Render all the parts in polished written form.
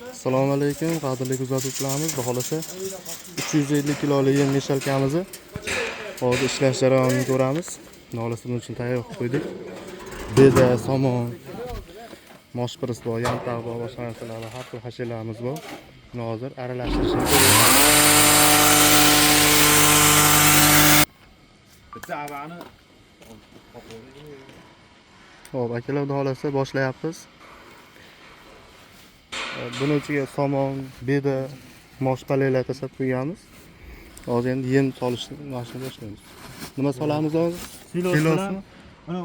Assalomu alaykum, qadrli kuzatuvchilarimiz. Xudo xolasa 350 kiloli yem meshalkamizni hozir ishlash jarayonini ko'ramiz. Xudo xolasa buning uchun tayyor qilib qo'ydik. Beda, somon, moshpiris bor, yantaq bor, boshqa narsalar bor, har xil hashalarimiz bor. Buni hozir aralashtirishini ko'ramiz. Bitta avani. Xo'p, akalar, xudo xolasa boshlayapmiz. Buni ichiga somon, beda, mosh palaklar tashlab qo'yganmiz. Hozir endi yem solishni mashina boshlaymiz. Nima solamiz hozir? Silos Silosmi? bilan mana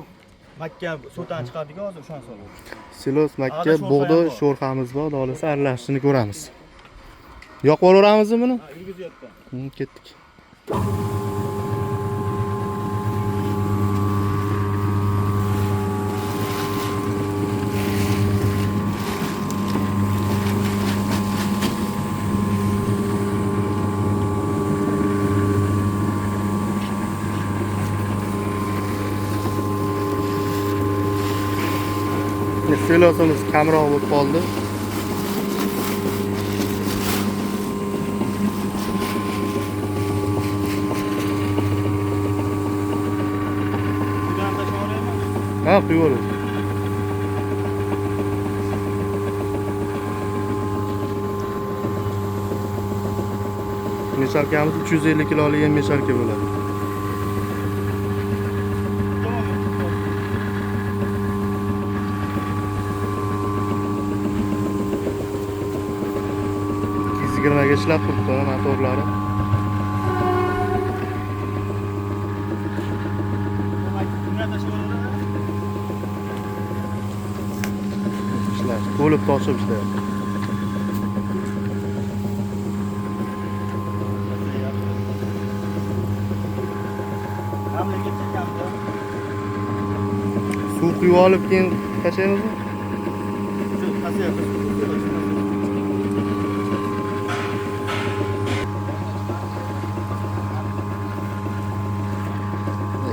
makka so'tani chiqardik hozir, o'shani solamiz. Silos, makka, Arada sho'rxa bug'doy, ham bor. sho'rxamiz bor. Xudo xolasa aralashishini ko'ramiz. Yoqib yuboramizmi buni? Ha, yurgizyapti. Ketdik. Silosimiz kamroq bo'lib qoldi. Budan tashlab olaymi? Ha, quyib. Meshalkamiz 350 kiloli yem meshalka bo'ladi. 220 ga ishlab turibdi motorlari. Bundan tashlab olaymi? Ishlash, to'lib toshib ishlayapti. Hamlaga chekamiz. Suv quyib olib keyin tashlaymizmi? Shu pasayapti.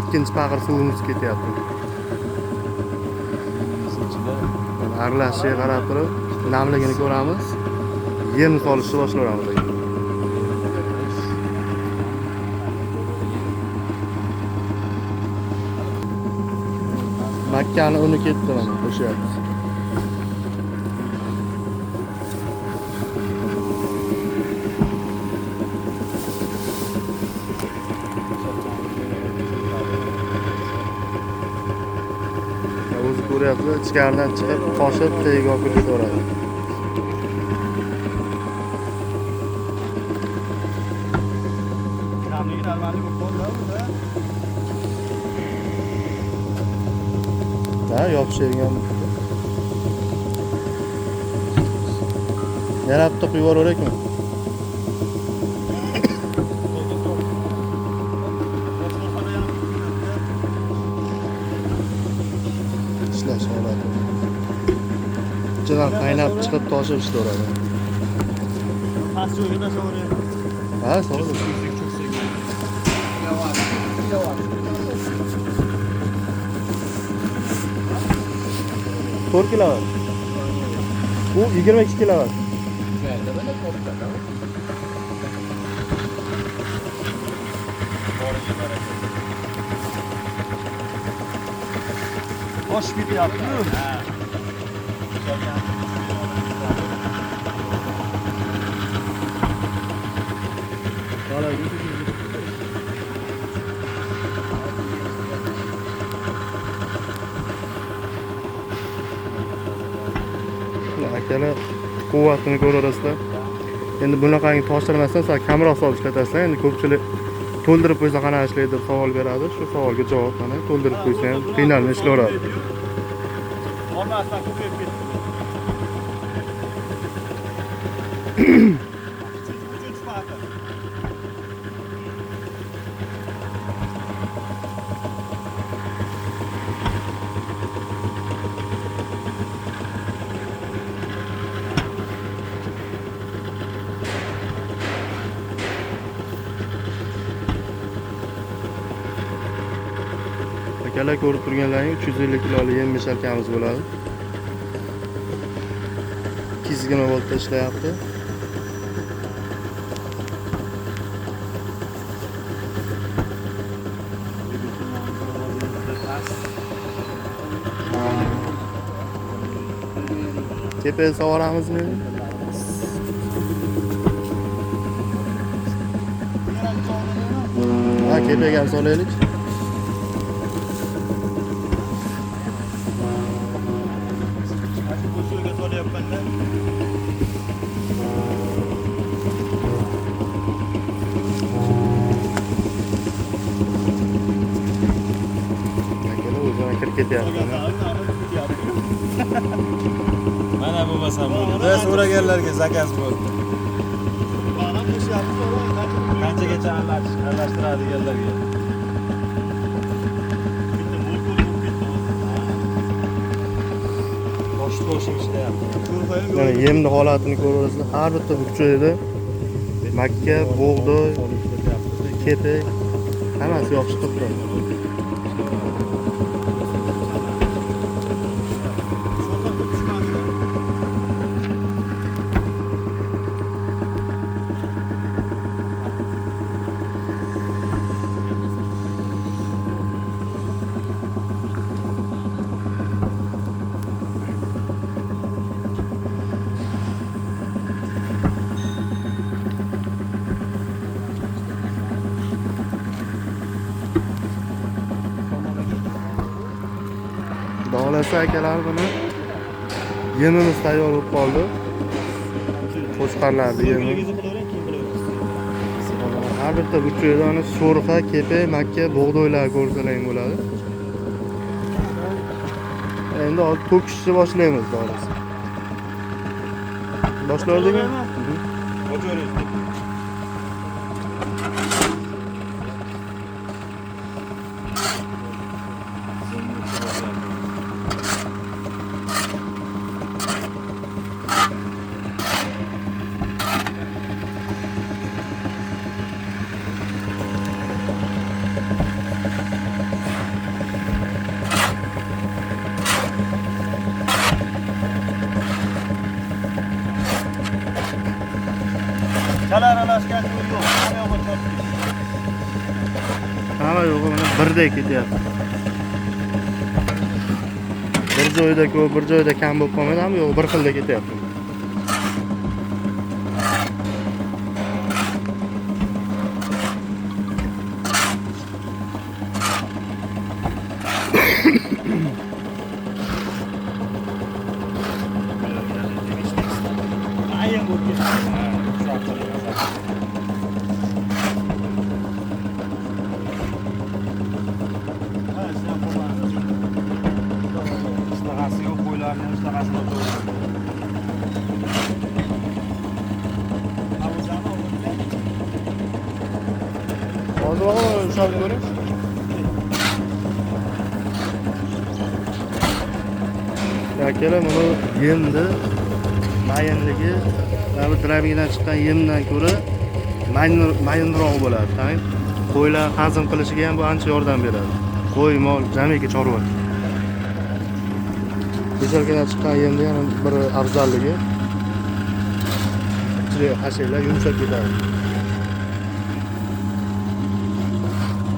Ikkinchi paqir suvimiz ketyapti. Mana aralashishiga qarab turib namligini ko'ramiz. Yem solishni boshlayveramiz. Makkani uni ketdi, mana qo'shyapmiz. O'zi ko'ryapsiz, ichkaridan chiqib, toshib, tagiga olib kirib ketaveradi. Namligi normalniy bo'lib qoldi bu. Ha, yopishadigan. Yana bitta quyib yuboraveraylikmi? Ishlash holati. Ichidan qaynab chiqib toshib ishlayveradi. Past joyga tashlab olaymi? Ha, soladi. 4 kilovat. U 22 kilovat. Oshib ketyapti-ku. Akalar, quvvatini ko'raverasizlar. Endi bunaqangi toshirmasdan sal kamroq solib ishlatasizlar. Endi ko'pchilik to'ldirib qo'ysa qanaqa ishlaydi deb savol beradi. Shu savolga javob mana to'ldirib qo'ysa ham qiynalmay ishlayveradi. Olmasdan ko'payib ketdi. Uchinchi paqir. Akalar, ko'rib turganlaring 350 kiloli yem meshalkamiz bo'ladi. 220 voltda ishlayapti. Tepaga savoramizmi? Ha, kepaga ham solaylik. Shu solyapman-da. Akalar o'zini kirib ketyapti. Mana bo'lmasam bo'ldi. So'raganlarga zakaz bo'ldi. Mana qo'shyapti, Qanchagacha aralashtiradiganlarga. Bitta mo'l bo'lib ketdi. Toshib ishlayapti. Mana yemni holatini ko'rasizlar. Har bitta burchagida makka, bug'doy, kepak hammasi yopishib turibdi. Xohlasa akalar buni yemimiz tayyor bo'lib qoldi. Qo'chqorlarni yemi. Har bitta burchakdan sho'rxa, kepak, makka, bug'doylar ko'rsalang bo'ladi. Endi hozir to'kishni boshlaymiz xohlasa. Boshlardikmi? Boshlaymiz. Chala aralashgan joyi yo'q. Hamma yo'g'i chotdi. Hamma yo'g'i mana birdek ketyapti. Bir joyda ko'p, bir joyda kam bo'lib qolmaydi, hamma yo'g'i bir xilda ketyapti. Ayam bo'lib ketdi. Ishtahasi yo'q, qo'ylarni ham ishtahasini o'tiradi. Hozir ushlab ko'ring. Akalar, buni yemni mayinligi, mana bu drabingdan chiqqan yemdan ko'ra mayinroq bo'ladi. Qo'ylar hazm qilishiga ham bu ancha yordam beradi. Qo'y, mol, jamiki chorva. Beshalkadan chiqqan yemni yana bir afzalligi, ichidagi xashaklar yumshab ketadi.